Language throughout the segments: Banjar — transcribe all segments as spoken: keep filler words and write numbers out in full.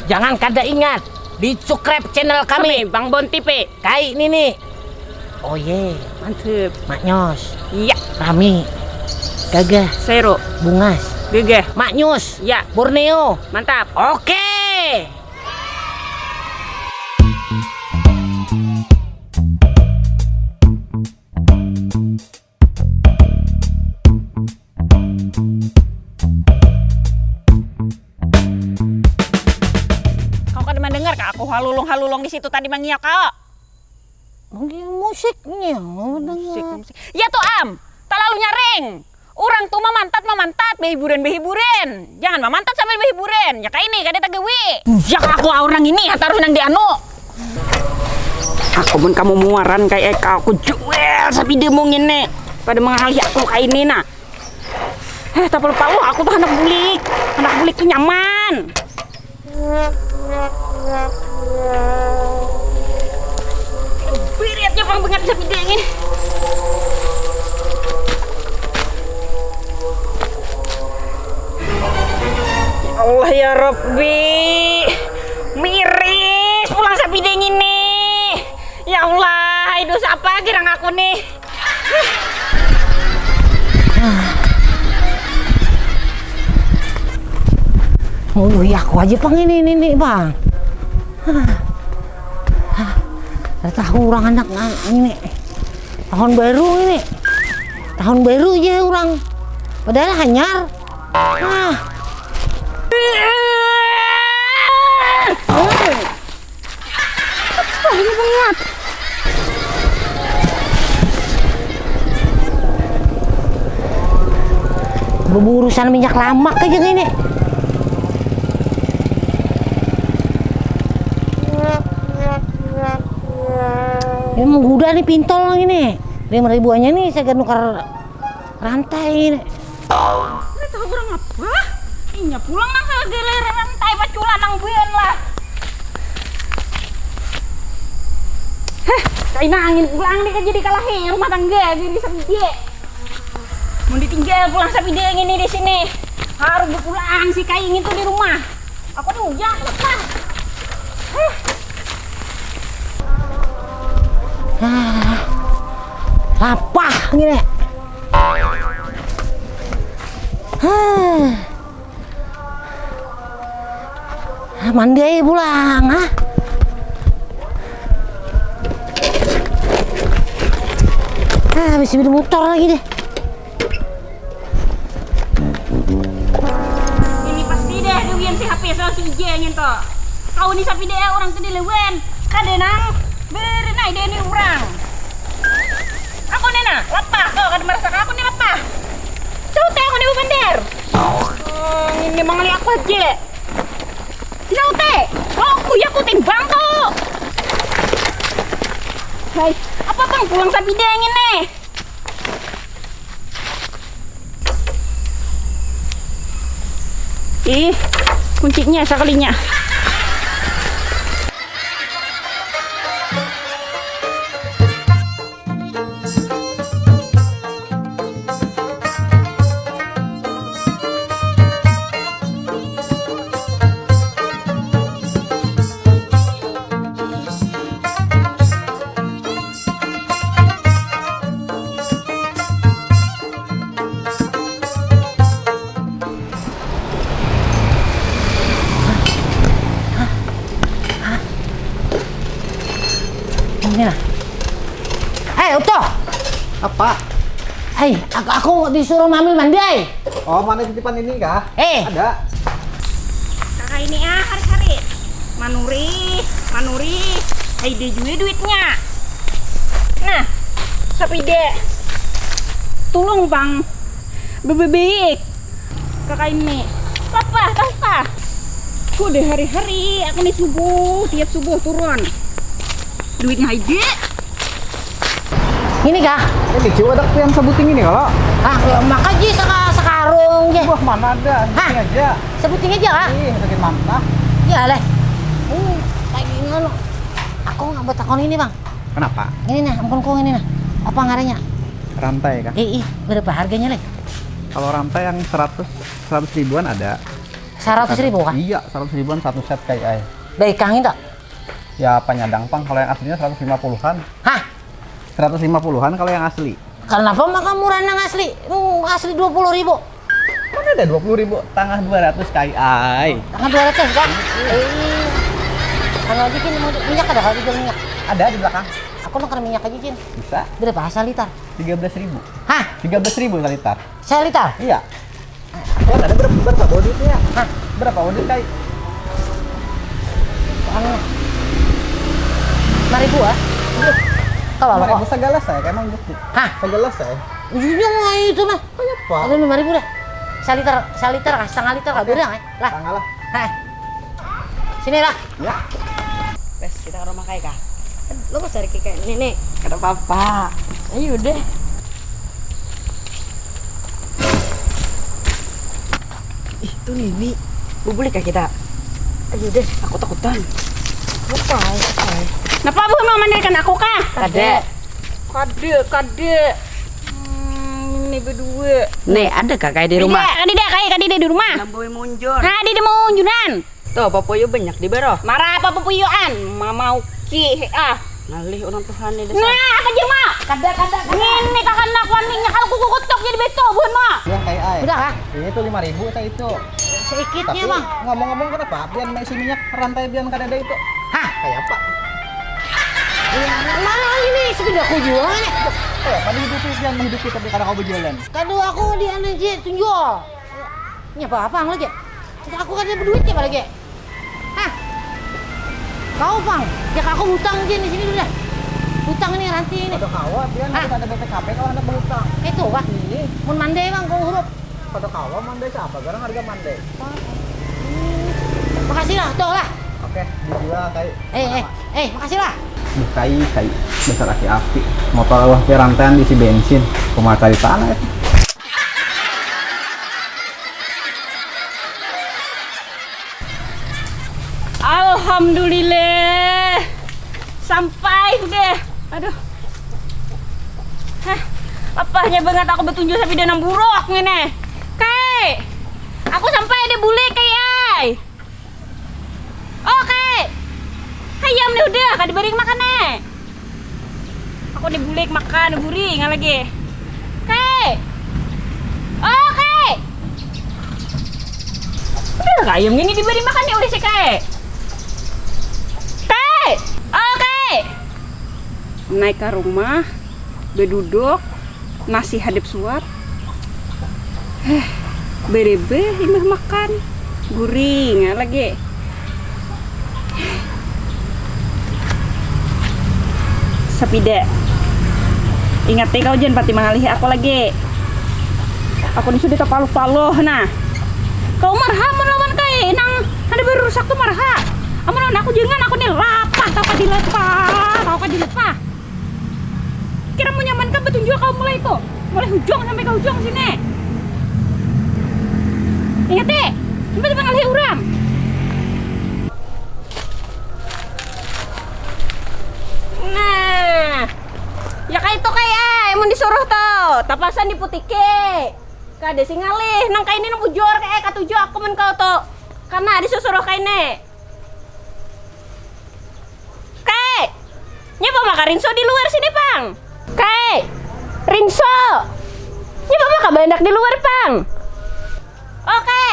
Jangan kada ingat di subscribe channel kami, Bang Bon T V. Kai Nini. Oh ye, mantep. Maknyos. Iya. Rami. Gagah. Sero. Bungas. Gagah. Maknyus. Ya. Borneo. Mantap. Oke. Kau kada mandangar kah aku halulung-halulung di situ tadi mangiak kau? Mungkin musiknya mau dengar. Musik, musik. Ya tuh am, talalu nyaring. Urang tu mamantat mamantat, bahiburan bahiburan. Jangan mamantat sambil bahiburan. Ya kaini kada tagawi. Yak aku urang ini ya taruh nang di anu. Aku mun kamu muaran kayak eka aku jual sapida mungin ne pada mengalih aku kaini nah. Heh tapal paluh aku tuh anak bulik. Anak bulik tuh nyaman. Biritnya pang bangat bisa bidangin. Ya Allah ya Rabbi. Miris pulang sabidang ini. Ya Allah, hai dosa apa girang aku nih. Mului aku aja pang ini ini bang. Ada tahu orang anak ini tahun baru ini tahun baru aja orang padahal hanyar. Ah. Wah, ini banget. Beburusan minyak lamak aja ini. Ini menggoda nih pintol ini. Lima ribuannya nih saya nukar rantai ini. Ini tahu orang apa? Inya pulang nang salah geleran tai paculan nang buyan lah. Heh, kaina angin pulang nih jadi kalahi rumah tangga jadi sendiri. Mau ditinggal pulang sapida yang ini di sini. Harus pulang si kain itu di rumah. Aku nih hujan lah. Heh. Ah, lapah gini. Hah. Ah, mandi aja pulang, ah. Ah, bisa beli motor lagi deh. Ini pasti deh, Dewian si H P so si Ije nyentok. Kau ni sapi deh orang tu dilewen. Kada nang. Beri nai deh ni orang. Aku ni nah, lapah kau kada merasa aku ni lapah. Saute aku ni babander. Oh, ini mangali aku aja. Saute, kau aku ya aku timbang kau. Hai, apa bang pulang sapi deh ini? Ih, kuncinya sakalinya. Ini nah. Eh, Uto. Apa? Hei, aku, aku disuruh mamil mandi, ai. Oh, mana titipan ini kah? Eh. Ada. Kakak ini ah, hari-hari. Manuri, manuri. Hai dia juga duitnya. Nah, tapi dek. Tulung bang. Bebebek. Kakak ini. Lapah, lapah. Ku deh hari-hari. Aku nih subuh, tiap subuh turun. Duitnya hai dek. Ini kah? Ini cuy ada yang sebuting ini kalau. Ah, ya, maka ji saka sekarung je. Wah, mana ada? Hah? Ini aja. Sebuting aja kah? Ih, sakit mantap. Ya leh. Uh, kayak gini lo. Aku nggak buat takon ini bang. Kenapa? Ini nah, ampun kong ini nah. Apa ngaranya? Rantai kah? Eh, ih, berapa harganya leh? Kalau rantai yang seratus, seratus ribuan ada. Seratus ribu kah? Iya, seratus ribuan satu set, Kai ai. Baik, kang itu. Ya, panyadang pang kalau yang aslinya seratus lima puluhan. Hah? Seratus lima puluhan kalau yang asli. Kenapa maka murah nang asli? Hmm, asli dua puluh ribu. Mana ada dua puluh ribu, tangah dua ratus, Kai ai. Tangah dua ratus, kan? Eh. Anu aja gin, minyak ada, kalau jual minyak? Ada di belakang. Aku nuker minyak aja gin. Bisa. Berapa saliter? Tiga belas ribu. Hah? Tiga belas ribu saliter. Saliter? Iya. Kalau ada berapa, berapa bawa duitnya? Hah? Berapa bawa duit, Kai? Anu. Lima ribu ah. Iya. Kalau lima ribu kok. Segelas saya, kayak emang gitu. Hah? Segelas saya. Ujungnya mulai itu mah. Kayak apa? Ada lima ribu dah. Saliter, saliter kah? Setengah liter kah? Oke. Berang, eh? Lah. Setengah lah. Hah. Sini lah. Ya. Wes, kita ke rumah Kai kah? Lo mau cari Kai nenek? Kada apa-apa. Ayo deh. Ih, tuh Nini. Bubuli kah kita? Ayo deh. Aku takutan. Bukan, bukan. Napa buhan mau mandirikan aku kah? Kada. Kada, kada. Hmm, ini berdua. Nih, ada kah Kai di rumah? Kada, kada, Kai, kada di rumah. Nambui munjur. Nah, ada di munjuran. Tuh, papuyu banyak di baro. Marah apa papuyuan? Mamauki, ah. Ngalih orang Tuhan nih, dasar. Nah, apa aja, Ma? Kada, kada, kada. Ini kakanak waninya kalau kuku kutuk jadi beto, buhan, Ma. Yang Kai ai. Udah kah? Ini tuh lima ribu saya itu. Sedikitnya, Tapi, Bang. Ngomong-ngomong, kenapa pian maisi minyak rantai pian kadada itu? Hah? Kayak apa? Iya, mahal ini, sepeda aku jual nih. Kayak apa dihidupi pian, menghidupi tapi kadang kau berjalan. Kado aku di anu, Ji, tunjuk. Ini apa, apa lagi? Aku kada berduit ya lagi. Hah? Kau, Pang, ya aku hutang aja di sini dulu dah. Hutang ini ranti ini. Kada kawa, pian Hah? Kada ada B P K P kalau hendak berhutang. Itu kah? Ini. Mun mandai, Bang, kau hurup. Kada kawa mandai siapa, garang harga mandai. Makasih lah, tuh lah. Oke, dijual, Kai. Eh, eh, eh, makasih lah. Duh, Kai, Kai. Dasar aki api. Motor awak ke rantaian diisi bensin. Kumaha cari tanah itu. Alhamdulillah. Sampai sudah. Aduh. Hah, apanya banget aku betunjuk sampai danam buruk ngene. Kai. Aku sampai ada bule, Kai ai. Oke. Hayam nih udah, kada baring makan nih. Aku nih bulik makan, guring lagi. Kai. Oke. Udah lah, ayam gini diberi makan nih, udah sih, Kai. Kai. Oke. Naik ke rumah, beduduk, nasi hadap suap. Heh, berebe imbah makan, guring lagi. Sapida. Ingat deh kau jangan pati mangalihi aku lagi. Aku ni sudah tapaluh-paluh nah. Kau marha mun lawan kai nang ada baru rusak tu marha. Amun lawan aku jangan, aku ni lapah tapa dilepah, tau ka dilepah. Kira mun nyaman kah batunjua kau mulai tu, mulai hujung sampai ka hujung sini. Ingat eh, sampai tu mangalihi urang. Nah, ya kaitu kai ai mun disuruh tu, tapasan diputiki. Kada sing ngalih, nang kaini nang bujur kai ai, katuju aku mun kau tu. Karna disusuruh kaini. Kai, nyapa maka rinso di luar sini pang? Kai, rinso, nyapa maka bahandak di luar pang? Oke.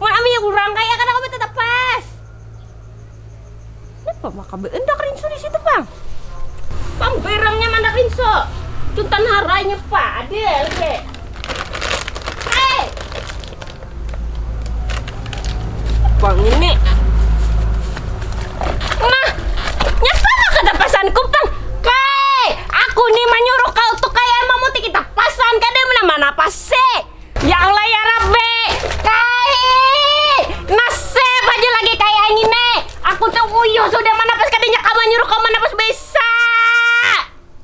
Mun ami urang kaya kada kawa tatapas. Napa maka baandak rinso di situ pang? Pang barangnya mandak rinso. Cuntan harainya pada lagi. Hei. Pang ini. Nah, nyapa maka tapasanku pang? Kai, aku ni manyuruh kau tu kaya mamutiki tapasan kada mana mana pasi. Ya Allah ya Rabbi, kai nasib haja lagi kaya ngini. Aku tu uyuh sudah manapas kadanya kawa nyuruh kau manapas bisa.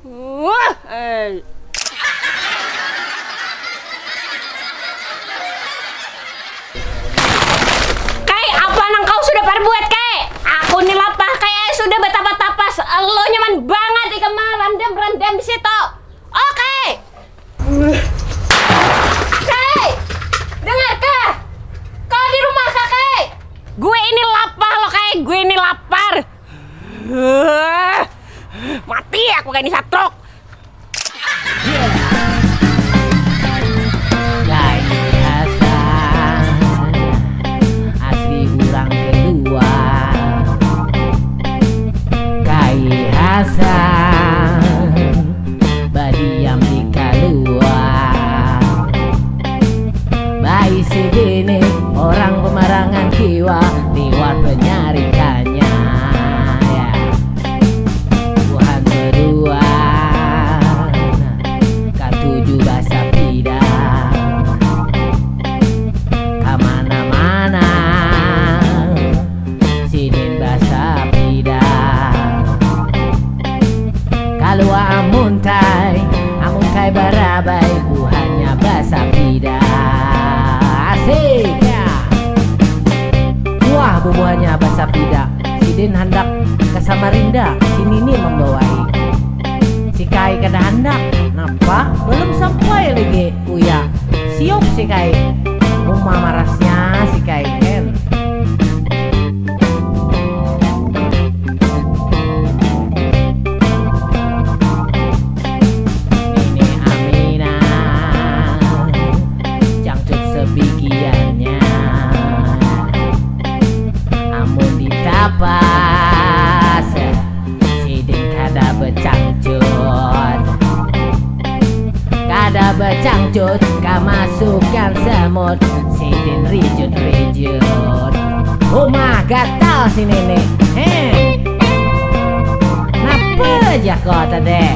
Wah, ai. Kai apa nang kau sudah parbuat kai? Aku ni lapah kai ai sudah batapa-tapas. Lo nyaman bangat ikam marandam-randam di situ. Oke. Hei, dengarkah? Isi bini orang pemarangan kiwa liwat penyarikannya. Ya. Buhan berdua katuju basapida kemana-mana. Sidin basapida. Kalua amuntai, amuntai barabai, buhannya basapida. Asik ya. Buah bubuhannya basapida. Sidin handak ke Samarinda, si Nini membawai. Si Kai kada handak. Napa? Belum sampai lagi. Uya, siup si Kai. Uma marasnya si Kai, hen. Nini Aminah, jangcut sebigiannya. Amun ditapas, sidin kada becangcut. Kada becangcut, kamasukan semut, sidin rijut-rijut. Uma gatal si Nini, hen. Napa ja ko tadi?